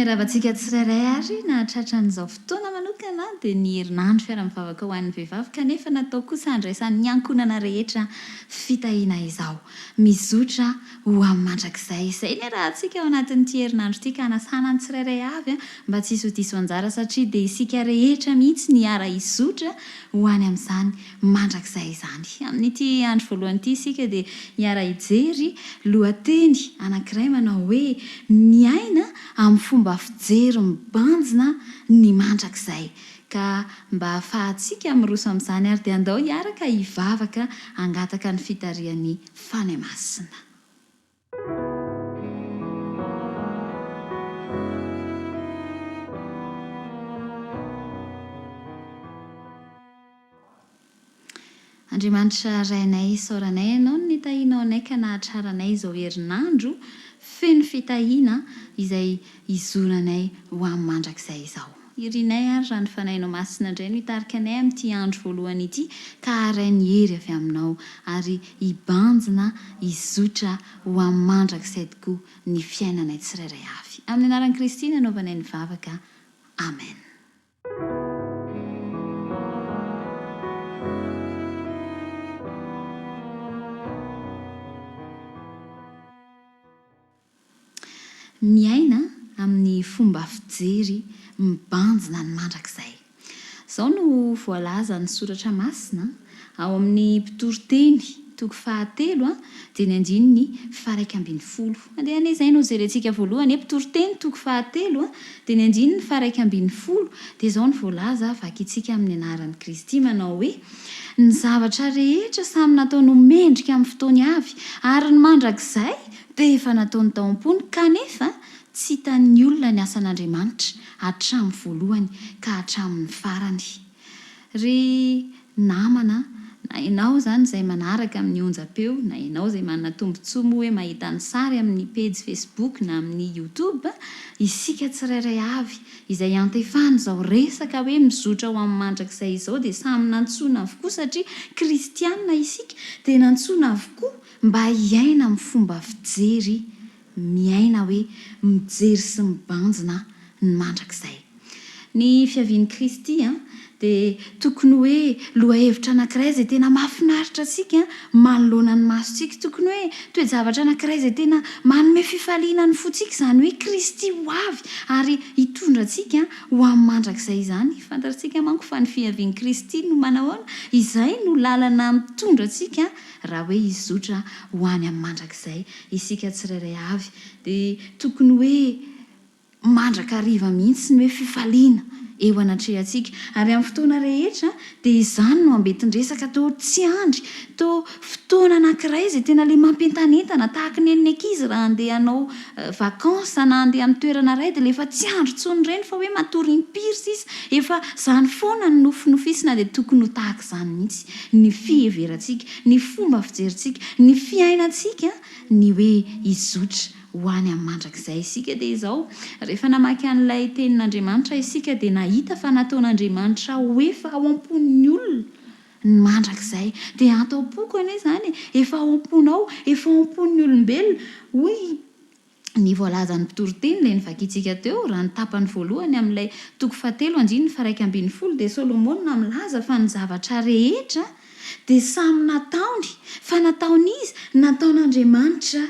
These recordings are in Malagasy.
Miarahaba antsika tsirairay ary nahatratra an'izao fotoana manokana dia ny herinandro fiara-mivavaka ho an'ny vehivavy kanefa natao kosa handraisan'ny ankohonana rehetra fitahiana izao. Mizotra ho amin'ny mandrakizay. Izay ny iarahantsika ao anatin'ity herinandro ity ka hanasana ny tsirairay avy mba tsy hisy ho diso anjara satria dia isika rehetra mihitsy no hiara-hizotra ho any amin'izany mandrakizay izany. Amin'ity andro voalohany ity isika dia hiara-hijery lohateny anankiray manao hoe Miaina amin'ny fomba fijery mibanjina ny mandrakizay. Ka mba hahafahantsika miroso amin'izany ary dia andao hiaraka hivavaka hangataka ny fitarihan'ny Fanahy Masina. Andriamanitra Rainay, isaoranay Ianao ny nitahianao anay ka nahatraranay izao herinandro feno fitahiana izay hizoranay ho amin'ny mandrakizay izao. Irinay ary raha ny Fanahinao Masina indray no hitarika anay amin'ity andro voalohany ity ka haharay ny hery avy Aminao ary hibanjina hizotra ho amin'ny mandrakizay tokoa ny fiainanay tsirairay avy. Amin'ny anaran'i Kristy no anaovanay ny vavaka. Amen. Miaina amin'ny fomba fijery mibanjina ny mandrakizay. Izao no voalazan'ny Soratra Masina ao amin'ny Mpitoriteny toko fahatelo dia ny andininy faha-11. Andeha anie izay no jerentsika voalohany e, Mpitoriteny toko fahatelo dia ny andininy faha-11 dia izao no voalaza, vakintsika amin'ny anaran'i Kristy manao hoe, Ny zavatra rehetra samy nataony ho mendrika amin'ny fotoany avy, ary ny mandrakizay dia efa nataony tao am-pony, kanefa tsy hitan'ny olona ny asan'Andriamanitra hatramin'ny voalohany ka hatramin'ny farany. Ry namana, na ianao izany izay manaraka amin'ny onjam-peo, na ianao izay manana tombontsoa moa hoe mahita ny sary amin'ny pejy Facebook na amin'ny YouTube, isika tsirairay avy izay iantefan'izao resaka hoe mizotra ho amin'ny mandrakizay izao dia samy nantsoina avokoa satria kristiana isika dia nantsoina avokoa Mba hiaina amin'ny fomba fijery miaina hoe mijery sy mibanjina ny mandrakizay. Ny fiavian'i Kristy dia tokony hoe lohahevitra anankiray izay tena mahafinaritra antsika manoloana ny masontsika. Tokony hoe toe-javatra anankiray izay tena manome fifaliana ny fontsika izany hoe Kristy ho avy ary hitondra antsika ho amin'ny mandrakizay izany. Fantatsika manko fa ny fiavian'i Kristy no manahoana? Izay no lalana mitondra antsika Raha hoe hizotra ho any amin'ny mandrakizay isika tsirairay avy dia tokony hoe mandrakariva mihitsy ny hoe fifaliana eo anatrehantsika. Ary amin'ny fotoana rehetra dia izany no ambentin-dresaka toa tsy andry, toa fotoana anankiray izay tena ilay mampientanentana tahaka ny an'ny ankizy raha handeha hanao vacances na handeha amin'ny toerana iray dia ilay efa tsy andry intsony ireny fa hoe matory impiry sisa. Efa izany foana no nofinofisina dia tokony ho tahaka izany mihitsy. ny fiheverantsika, ny fomba fijerintsika, ny fiainantsika ny hoe hizotra ho any amin'ny mandrakizay isika. Dia izao, rehefa namaky an'ilay Tenin'Andriamanitra isika dia nahita fa nataon'Andriamanitra ho efa ao am-pon'ny olona ny mandrakizay. Dia ato am-poko anie izany e, efa ao am-ponao, efa ao am-pon'ny olombelona. Hoy ny voalazan'ny mpitoriteny ilay novakintsika teo, raha ny tapany voalohany amin'ilay toko fahatelo andininy faha-11 dia Solomona milaza fa ny zavatra rehetra dia samy nataony, fa nataon'iza? Nataon'Andriamanitra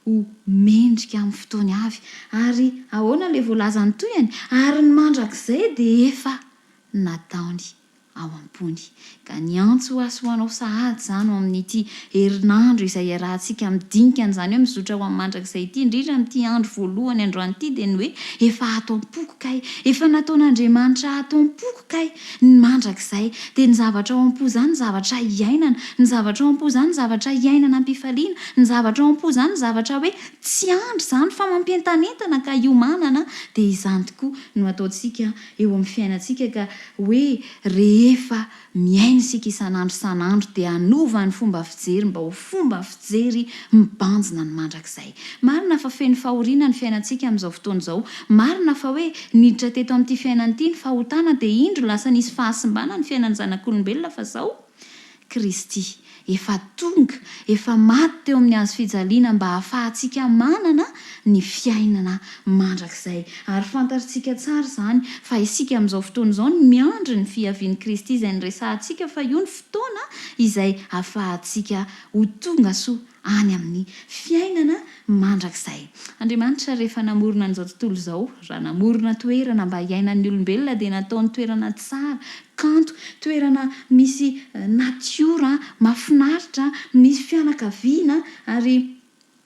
ho mendrika amin'ny fotoany avy. Ary ahoana ilay voalazan'ny tohiny? Ary ny mandrakizay dia efa nataony. ao am-pony. Ka ny antso ho ahy sy ho anao sahady izany ho amin'ity herinandro izay iarahantsika midinika an'izany hoe mizotra ho amin'ny mandrakizay ity, indrindra amin'ity andro voalohany androany ity dia ny hoe efa ato am-poko kay, efa nataon'Andriamanitra ato am-poko kay ny mandrakizay. Dia ny zavatra ao am-po izany zavatra iainana, ny zavatra ao am-po izany zavatra iainana am-pifaliana, ny zavatra ao am-po izany zavatra hoe tsy andry izany fa mampientanentana ka iomanana, dia izany tokoa no ataontsika eo amin'ny fiainantsika ka hoe rehefa miaina isika isan'andro isan'andro dia hanova ny fomba fijery mba ho fomba fijery mibanjina ny mandrakizay. Marina fa feno fahoriana ny fiainantsika amin'izao fotoana izao. Marina fa hoe niditra teto amin'ity fiainana ity ny fahotana dia indro lasa nisy fahasimbana ny fiainan'ny zanak'olombelona fa izao Kristy. efa tonga, efa maty teo amin'ny hazo fijaliana mba hahafahantsika manana ny fiainana mandrakizay. Ary fantatrtsika tsara izany fa isika amin'izao fotoana izao no miandry ny fiavian'i Kristy izay niresahantsika fa io ny fotoana izay hahafahantsika ho tonga soa any amin'ny fiainana mandrakizay. Andriamanitra rehefa namorona an'izao tontolo izao, raha namorona toerana mba hiainan'ny olombelona dia nataony toerana tsara, kanto, toerana misy natiora mahafinaritra, misy fianakaviana ary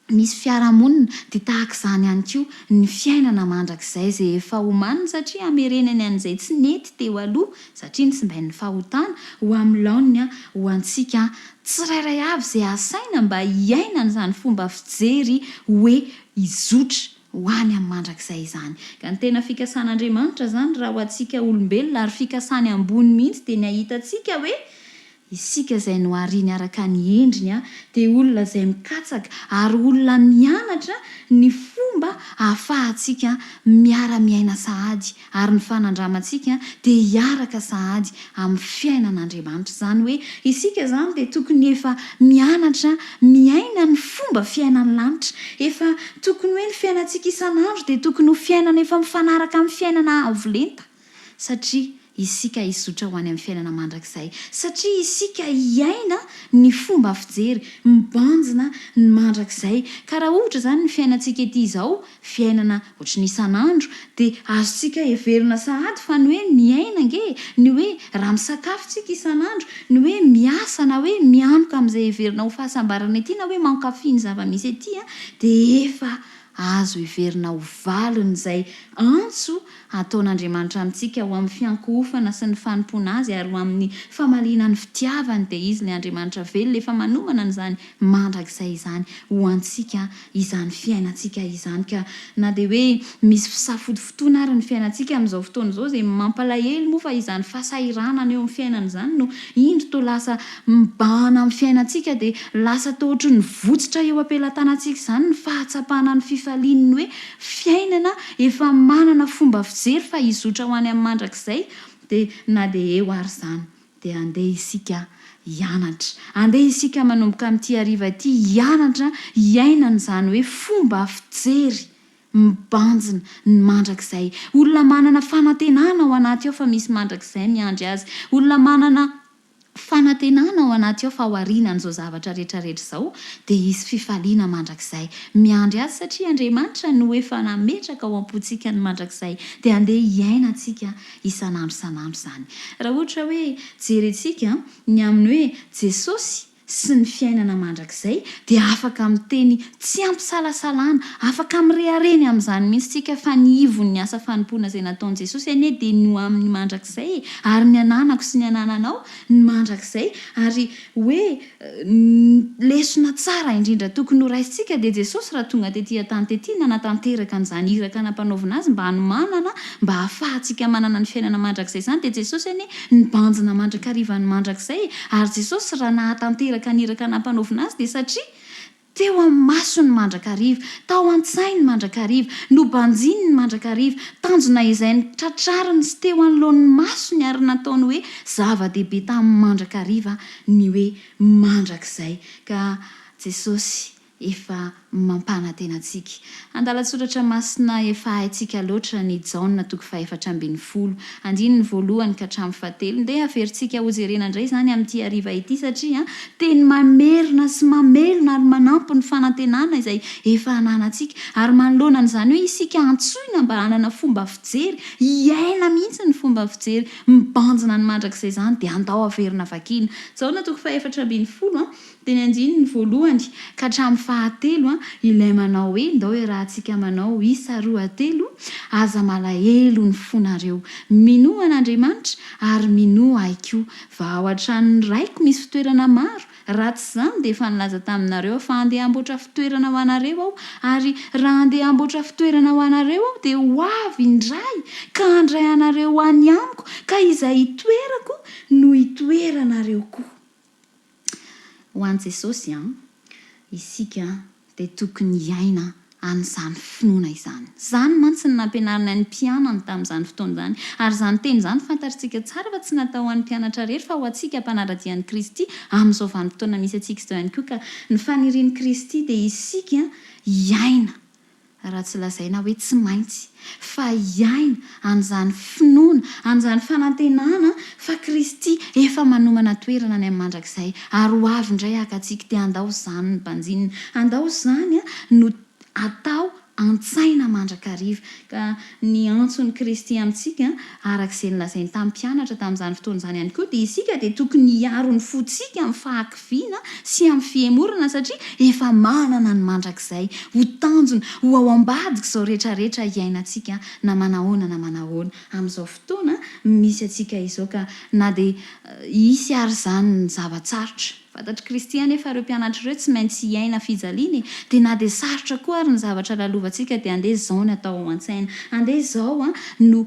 misy fiarahamonina, dia tahaka izany ihany koa ny fiainana mandrakizay izay efa omaniny satria hamerenany an'izay tsy nety teo aloha satria nosimbain'ny fahotana ho amin'ny laoniny ho antsika tsirairay avy izay asaina mba hiaina an'izany fomba fijery hoe hizotra ho any amin'ny mandrakizay izany. Ka ny tena fikasan'Andriamanitra izany raha ho antsika olombelona ary fikasany ambony mihitsy dia ny hahita antsika hoe isika izay nohariany araka ny endriny dia olona izay mikatsaka ary olona mianatra ny fomba ahafahantsika miara-miaina sahady ary ny fanandramantsika dia hiaraka sahady amin'ny fiainan'Andriamanitra. Izany hoe isika izany dia tokony efa mianatra miaina ny fomba fiainan'ny lanitra. Efa tokony hoe ny fiainantsika isan'andro dia tokony ho fiainana efa mifanaraka amin'ny fiainana avo lenta. Satria isika hizotra ho any amin'ny fiainana mandrakizay. Satria isika hiaina ny fomba fijery mibanjina ny mandrakizay. Ka raha ohatra izany ny fiainantsika ety izao fiainana ohatry ny isan'andro dia azontsika heverina sahady fa ny hoe miaina ange e, ny hoe raha misakafo tsika isan'andro, ny hoe miasa na hoe mianoka amin'izay heverina ho fahasambarana ety na hoe mankafy ny zava-misy ety dia efa azo heverina ho valin'izay antso ataon'Andriamanitra amintsika ho amin'ny fiankohofana sy ny fanompoana Azy ary ho amin'ny famaliana ny fitiavany dia Izy ilay Andriamanitra velona efa manomana an'izany mandrakizay izany ho antsika izany fiainantsika izany ka na dia hoe misy fisafotofotoana ary ny fiainantsika amin'izao fotoana izao izay mampalahelo moa fa izany fahasahiranana eo amin'ny fiainana izany no indro toa lasa mibahana amin'ny fiainantsika dia lasa toa ohatry ny votsotra eo am-pelatanantsika izany ny fahatsapana ny fifalian'ny hoe fiainana efa manana fomba fijery fa hizotra ho any amin'ny mandrakizay dia na dia eo ary izany Dia andeha isika hianatra. Andeha isika manomboka amin'ity hariva ity hianatra hiaina an'izany hoe fomba fijery mibanjina ny mandrakizay. Olona manana fanantenana ao anaty ao fa misy mandrakizay miandry azy. Olona manana fanantenana ao anaty ao fa aorianan'izao zavatra rehetra rehetra izao dia hisy fifaliana mandrakizay miandry azy satria Andriamanitra no efa nametraka ao am-pontsika ny mandrakizay. Dia andeha hiaina antsika isan'andro isan'andro izany. Raha ohatra hoe jerentsika ny amin'ny hoe Jesosy sy ny fiainana mandrakizay dia afaka miteny tsy ampisalasalana, afaka mirehareha ny amin'izany mihitsy tsika fa ny ivon'ny asa fanompoana izay nataon'i Jesosy anie dia ny ho amin'ny mandrakizay e, ary ny ananako sy ny anananao ny mandrakizay ary hoe Ny lesona tsara indrindra tokony ho raisintsika dia Jesosy raha tonga tety an-tany tety nanatanteraka an'izany iraka nampanaovina Azy mba hanomanana mba hahafahantsika manana ny fiainana mandrakizay izany dia Jesosy anie nibanjina mandrakariva ny mandrakizay e! ary Jesosy raha nahatanteraka ny iraka nampanaovina Azy dia satria Teo amin'ny masony mandrakariva, tao an-tsainy mandrakariva, nobanjininy mandrakariva, tanjona izay notratrariny sy teo anoloan'ny masony ary nataony hoe zava-dehibe taminy mandrakariva ny hoe mandrakizay. Ka Jesosy efa mampanantena antsika. Andalan-tsoratra masina efa haintsika loatra ny Jaona toko faha-14, andininy voalohany ka hatramin'ny fahatelo. Ndeha haverintsika hojerena indray izany amin'ity hariva ity satria teny mamerina sy mamelona ary manampy ny fanantenana izay efa ananantsika. Ary manoloana an'izany hoe isika antsoina mba hanana fomba fijery, hiaina mihitsy ny fomba fijery mibanjina ny mandrakizay izany dia andao haverina vakiana. Jaona toko faha-14. Teny andininy voalohany ka hatramin'ny fahatelo ilay manao hoe ndao iarahantsika manao isa roa telo, aza malahelo ny fonareo. Minoa an'Andriamanitra ary minoa ahy koa. Va ao an-tranon'ny Raiko misy fitoerana maro, raha tsy izany dia efa nilaza taminareo aho fa handeha hamboatra fitoerana ho anareo aho, ary raha handeha hamboatra fitoerana ho anareo aho dia ho avy indray ka handray anareo ho any amiko, ka izay itoerako no hitoeranareo koa. Ho an'i Jesosy an, isika dia tokony hiaina an'izany finoana izany. Izany mantsy no nampianariny ny mpianany tamin'izany fotoana izany. Ary izany teny izany fantatritsika tsara fa tsy natao ho an'ny mpianatra irery fa ho antsika mpanara-dia an'i Kristy amin'izao vanim-potoana misy antsika izao ihany koa. Ka ny fanirian'i Kristy dia isika hiaina, raha tsy lazaina hoe tsy maintsy, fa hiaina an'izany finoana, an'izany fanantenana fa Kristy efa manomana toerana any amin'ny mandrakizay ary ho avy indray haka antsika dia andao izany no banjinina, andao izany no atao an-tsaina mandrakariva. Ka ny antson'i Kristy amintsika, araka izay nolazainy tamin'ny mpianatra tamin'izany fotoana izany ihany koa, dia isika dia tokony hiaro ny fontsika amin'ny fahakiviana sy amin'ny fihemorana satria efa manana ny mandrakizay ho tanjona, ho ao ambadik'izao rehetrarehetra iainantsika na manahoana na manahoana amin'izao fotoana misy antsika izao ka na dia hisy ary izany ny zava-tsarotra. Fantatr'i Kristy anefa ireo mpianatra ireo tsy maintsy hiaina fijaliana e! Dia na dia sarotra koa ary ny zavatra lalovantsika dia andeha izao ny atao ao an-tsaina, andeha izao no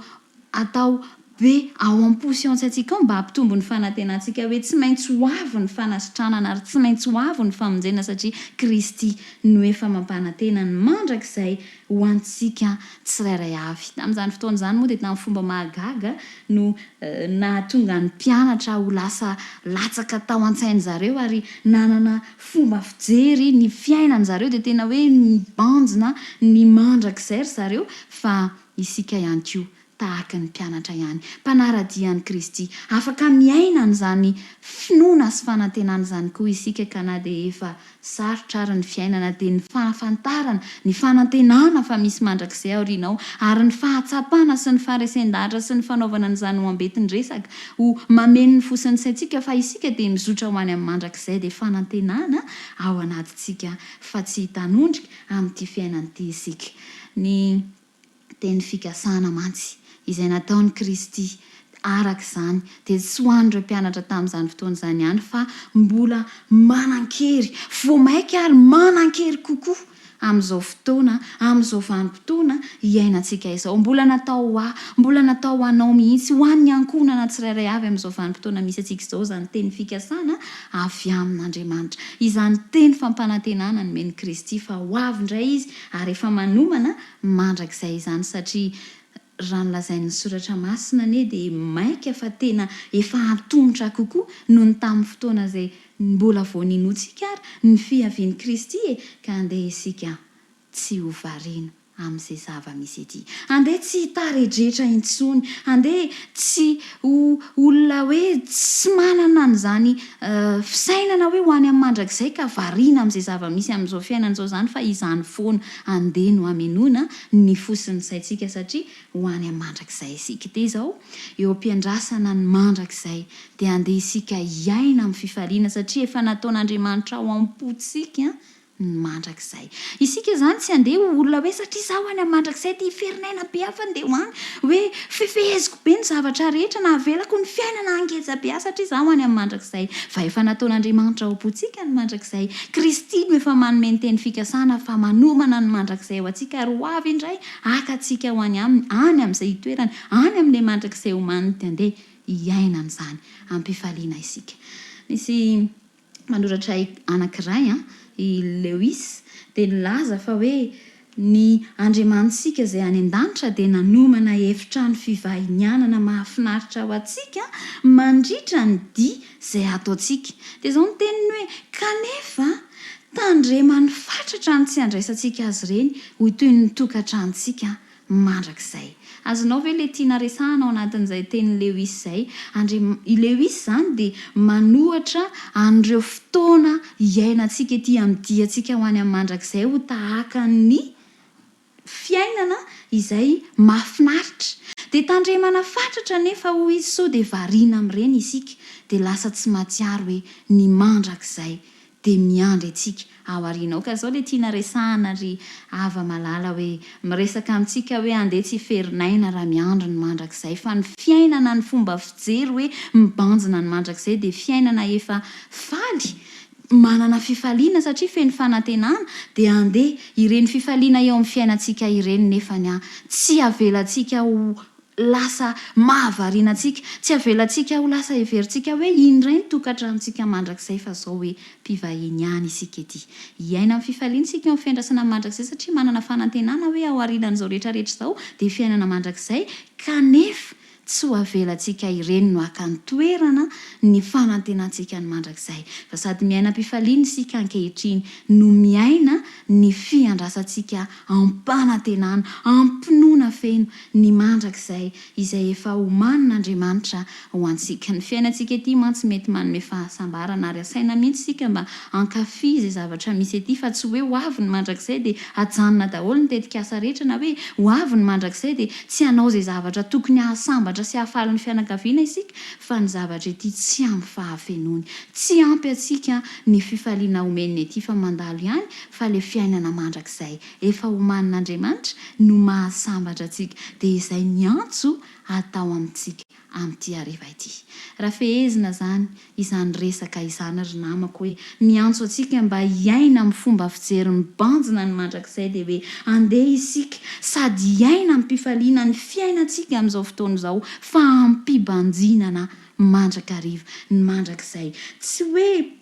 atao be ao am-po sy ao an-tsaintsika ao mba hampitombo ny fanantenantsika hoe tsy maintsy ho avy ny fanasitranana ary tsy maintsy ho avy ny famonjena satria Kristy no efa mampanantena ny mandrakizay ho antsika tsirairay avy. Tamin'izany fotoana izany moa dia tamin'ny fomba mahagaga no nahatonga ny mpianatra ho lasa latsaka tao an-tsain-dry zareo ary nanana fomba fijery ny fiainan-dry zareo dia tena hoe nibanjina ny mandrakizay ry zareo fa isika ihany koa tahaka ny mpianatra ihany, mpanara-dia an'i Kristy. Afaka miaina an'izany finoana sy fanantenana izany koa isika ka na dia efa sarotra ary ny fiainana dia ny fahafantarana, ny fanantenana fa misy mandrakizay aoriana ao ary ny fahatsapana sy ny faharesen-dahatra sy ny fanaovana an'izany ho ambentin-dresaka, ho mameno ny fo sy ny saintsika fa isika dia mizotra ho any amin'ny mandrakizay dia fanantenana ao anatintsika fa tsy hitanondrika amin'ity fiainana ity isika. Ny teny fikasana mantsy, izay nataon'i Kristy, araka izany, dia tsy ho an'ireo mpianatra tamin'izany fotoana izany ihany, fa mbola manan-kery, vao mainka ary manan-kery kokoa amin'izao fotoana, amin'izao vanim-potoana iainantsika izao. Mbola natao ho ahy, mbola natao ho anao mihitsy, ho an'ny ankohonana tsirairay avy amin'izao vanim-potoana misy antsika izao izany teny fikasana avy amin'Andriamanitra, izany teny fampanantenana nomen'i Kristy fa ho avy indray Izy ary efa manomana mandrakizay izany satria raha ny lazain'ny soratra masina anie dia maika fa tena efa antomotra kokoa noho ny tamin'ny fotoana izay mbola vao ninoantsika ary ny fiavian'i Kristy e! ka andeha isika tsy ho variana amin'izay zava-misy ety. Andeha tsy hitaredretra intsony, andeha tsy ho olona hoe tsy manana an'izany fisainana hoe ho any amin'ny mandrakizay ka variana amin'izay zava-misy amin'izao fiainana izao izany fa izany foana andeha no hamenoana ny fo sy ny saintsika satria ho any amin'ny mandrakizay isika. Dia izao, eo am-piandrasana ny mandrakizay dia andeha isika hiaina amin'ny fifaliana satria efa nataon'Andriamanitra ao am-pontsika ny mandrakizay. Isika izany tsy handeha ho olona hoe satria izaho any amin'ny mandrakizay dia hiferinaina be aho fa ndeha ho any, hoe fefeheziko be ny zavatra rehetra na avelako ny fiainana hangeja be ahy satria izaho any amin'ny mandrakizay. Fa efa nataon'Andriamanitra ao am-pontsika ny mandrakizay. Kristy no efa manome ny teny fikasana fa manomana ny mandrakizay ho antsika ary ho avy indray haka antsika ho any Aminy, any amin'izay hitoerany, any amin'ilay mandrakizay omaniny dia andeha hiaina an'izany am-pifaliana isika. Misy. Mpanoratra anankiray, i Lewis, dia nilaza fa hoe ny Andriamanitsika izay any an-danitra dia nanomana efitrano fivahinianana mahafinaritra ho antsika mandritra ny dia izay ataontsika. Dia izao ny teniny hoe, Kanefa, tandremany fatratra ny tsy handraisantsika azy ireny ho toy ny tokantranontsika mandrakizay. Azonao ve ilay tiana resahana ao anatin'izay tenin'i Lewis izay? Andriam, i Lewis izany dia manohatra an'ireo fotoana iainantsika ety amin'ny diantsika ho any amin'ny mandrakizay ho tahaka ny fiainana izay mahafinaritra. Dia tandremana fatratra anefa hoy izy sao dia variana amin'ireny isika dia lasa tsy mahatsiaro hoe ny mandrakizay dia miandry antsika ao aoriana ao. Ka izao ilay tiana resahana ry hava malala hoe miresaka amintsika hoe andeha tsy hiferin'aina raha miandry ny mandrakizay fa ny fiainana ny fomba fijery hoe mibanjina ny mandrakizay dia fiainana efa faly manana fifaliana satria feno fanantenana dia andeha ireny fifaliana eo amin'ny fiainantsika ireny nefany an tsy avelantsika ho. lasa mahavariana antsika, tsy avelantsika ho lasa heverintsika hoe iny indray ny tokantranontsika mandrakizay fa zao hoe mpivahiny ihany isika ety. Hiaina amin'ny fifaliana isika eo amin'ny fiandrasana ny mandrakizay satria manana fanantenana hoe ao aorianan'izao rehetra rehetra izao dia fiainana mandrakizay kanefa Tsy ho avelantsika ireny no haka ny toerana ny fanantenantsika ny mandrakizay, fa sady miaina am-pifaliana isika ankehitriny no miaina ny fiandrasantsika am-panantenana, am-pinoana feno ny mandrakizay izay efa omanin'Andriamanitra ho antsika. Ny fiainantsika ety mantsy mety manome fahasambarana ary asaina mihitsy isika mba hankafy izay zavatra misy ety fa tsy hoe ho avy ny mandrakizay dia hajanona daholo ny tetikasa rehetra na hoe ho avy ny mandrakizay dia tsy hanao izay zavatra tokony hahasambatra sy hahafaly ny fianakaviana isika fa ny zavatra ety tsy ampy fahafenoany. Tsy ampy antsika ny fifaliana omen'ny ety fa mandalo ihany fa le fiainana mandrakizay efa omanin'Andriamanitra no mahasambatra antsika dia izay ny antso atao amintsika amin'ity hariva ity. Raha fehezina izany izany resaka izany ry namako hoe miantso antsika mba hiaina amin'ny fomba fijery mibanjina ny mandrakizay dia hoe andeha isika sady hiaina amim-pifaliana ny fiainantsika amin'izao fotoana izao fa amim-pibanjinana mandrakariva ny mandrakizay. Tsy hoe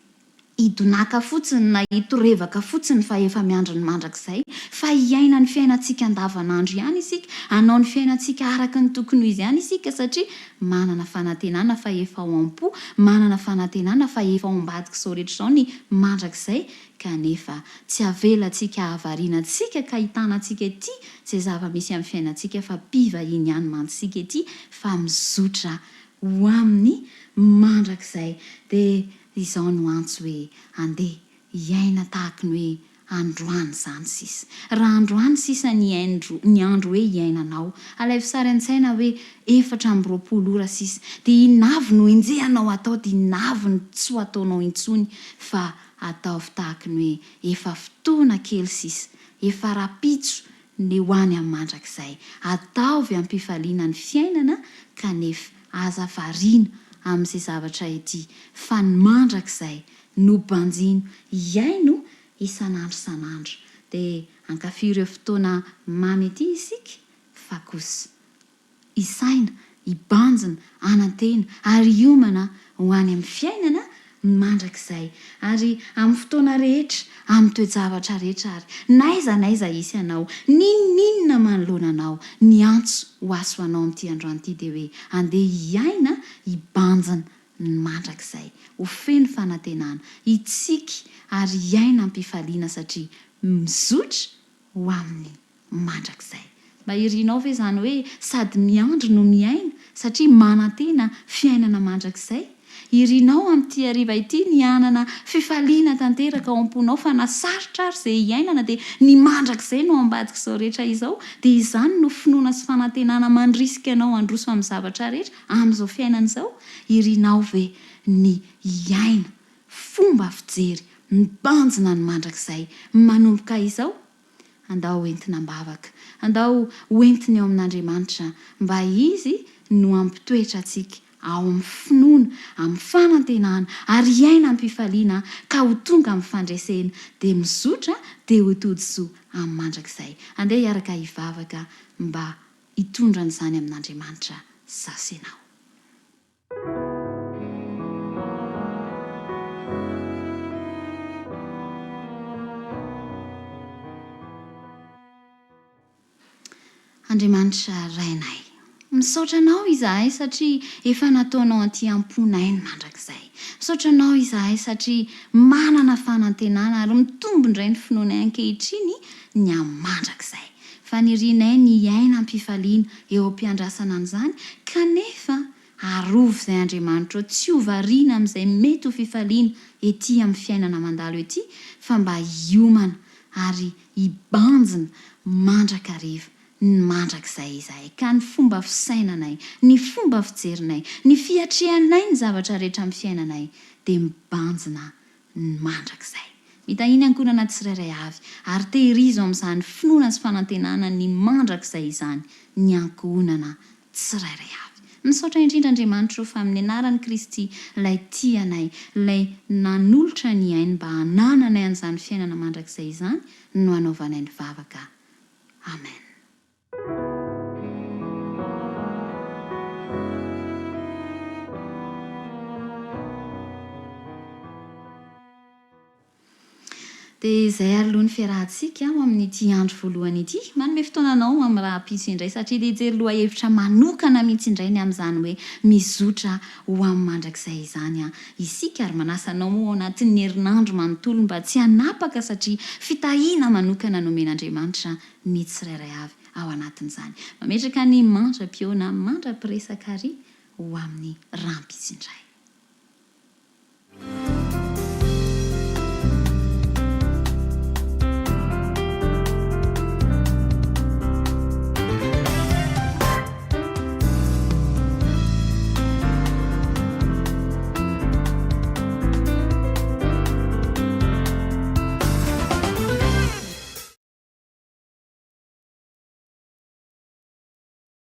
hidonàka fotsiny na hitorevaka fotsiny fa efa miandry ny mandrakizay, fa hiaina ny fiainantsika andavanandro ihany isika, hanao ny fiainantsika araka ny tokony ho izy ihany isika satria manana fanantenana fa efa ao am-po, manana fanantenana fa efa ao ambadik'izao rehetra izao ny mandrakizay, kanefa tsy avelantsika hahavariana antsika ka hitana antsika ety izay zava-misy amin'ny fiainantsika fa mpivahiny ihany mantsy isika ety fa mizotra ho amin'ny mandrakizay. Dia Izao no antso hoe andeha hiaina tahaky ny hoe androany izany sisa. Raha androany sisa ny andro ny andro hoe hiainanao. Alaivo sary an-tsaina hoe 24 ora sisa. Dia inona avy no enjehanao atao dia inona avy no tsy ho ataonao intsony fa ataovy tahaky ny hoe efa fotoana kely sisa. Efa rahampitso ny ho any amin'ny mandrakizay. Ataovy am-pifaliana ny fiainana kanefa aza variana amin'izay zavatra ety fa ny mandrakizay no banjino hiaino isan'andro isan'andro. Dia ankafy ireo fotoana mamy ety isika fa kosa hisaina, hibanjina, hanantena ary hiomana ho any amin'ny fiainana mandrakizay. Ary amin'ny fotoana rehetra, amin'ny toe-javatra rehetra ary n'aiza n'aiza hisy anao, n'inon'inona manoloana anao, ny antso ho aso anao amin'ity androany ity dia hoe andeha hiaina, hibanjina ny mandrakizay, ho feno fanantenana, hitsiky ary hiaina am-pifaliana satria mizotra ho amin'ny mandrakizay. Mba irinao ve izany hoe sady miandry no miaina satria manantena fiainana mandrakizay? Irinao amin'ity hariva ity ny hanana fifaliana tanteraka ao am-ponao fa na sarotra ary izay iainana dia ny mandrakizay no ao ambadik'izao rehetra izao dia izany no finoana sy fanantenana mandrisika anao handroso amin'ny zavatra rehetra amin'izao fiainana izao? Irinao ve ny hiaina fomba fijery mibanjina ny mandrakizay manomboka izao? Andao hoentina am-bavaka. Andao hoentina eo amin'Andriamanitra mba Izy no hampitoetra antsika ao amin'ny finoana, amin'ny fanantenana ary hiaina am-pifaliana ka ho tonga amin'ny fandresena dia mizotra dia ho todisoa amin'ny mandrakizay. Andeha hiaraka hivavaka mba hitondra an'izany amin'Andriamanitra za sy ianao. Andriamanitra Rainay, misaotra Anao izahay satria efa nataonao aty am-ponay ny mandrakizay. Misaotra Anao izahay satria manana fanantenana ary mitombo indray ny finoanay ankehitriny ny amin'ny mandrakizay. Fanirianay ny hiaina am-pifaliana eo am-piandrasana an'izany, kanefa arovy izay Andriamanitra ô, tsy ho variana amin'izay mety ho fifaliana ety amin'ny fiainana mandalo ety, fa mba hiomana ary hibanjina mandrakariva ny mandrakizay izahay, ka ny fomba fisainanay, ny fomba fijerinay, ny fiatrehanay ny zavatra rehetra amin'ny fiainanay dia mibanjina ny mandrakizay. Mitahiany ankohonana tsirairay avy, ary tehirizo amin'izany finoana sy fanantenana ny mandrakizay izany ny ankohonana tsirairay avy. Misaotra indrindra Andriamanitra o fa amin'ny anaran'i Kristy ilay tia anay, ilay nanolotra ny ainy mba hanananay an'izany fiainana mandrakizay izany no anaovanay ny vavaka. Amen. Dia izay ary aloha ny fiarahantsika ho amin'ity andro voalohany ity. Manome fotoana anao amin'ny rahampitso indray satria dia hijery lohahevitra manokana mihitsy indray ny amin'izany hoe mizotra ho amin'ny mandrakizay izany isika ary manasa anao moa ao anatin'ny herinandro manontolo mba tsy hanapaka satria fitahiana manokana nomen'Andriamanitra ny tsirairay avy ao anatin'izany. Mametraka ny mandra-pihaona mandra-piresaka ary ho amin'ny rahampitso indray.